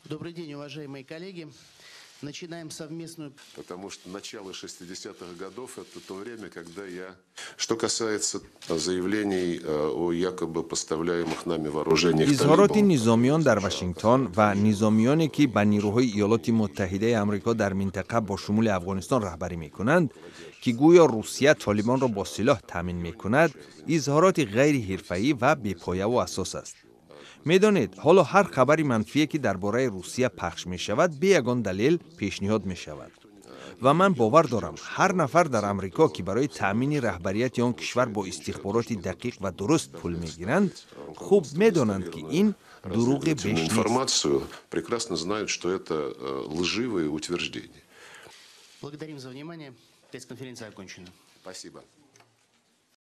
Добрый день, уважаемые коллеги. Начинаем совместную... Потому что начало 60-х годов – это то время, когда я... Что касается заявлений о якобы поставляемых нами вооружениях Изҳороти низомиён дар Вашингтон ва низомиёне, ки ба нирӯҳои Иёлоти Муттаҳидаи Амрико дар минтақа, бо шумули Афғонистон, раҳбарӣ мекунанд, ки гӯё Русия Толибонро бо силоҳ таъмин мекунад, изҳороти ғайриҳирфаӣ ва бепояву асос аст. Медонед, ҳоло ҳар хабари манфие, ки дар бораи Русия пахш мешавад, бе ягон далел пешниҳод мешавад. Ва ман бовар дорам, ҳар нафар дар Амрико, ки барои таъмини раҳбарияти он кишвар бо истихбороти дақиқ ва дуруст пул мегиранд, хуб медонанд, ки ин дуруғи беш нест. Информацию, прекрасно знают, что это лживые утверждения. Благодарим за внимание. Пресс-конференция окончена. Спасибо.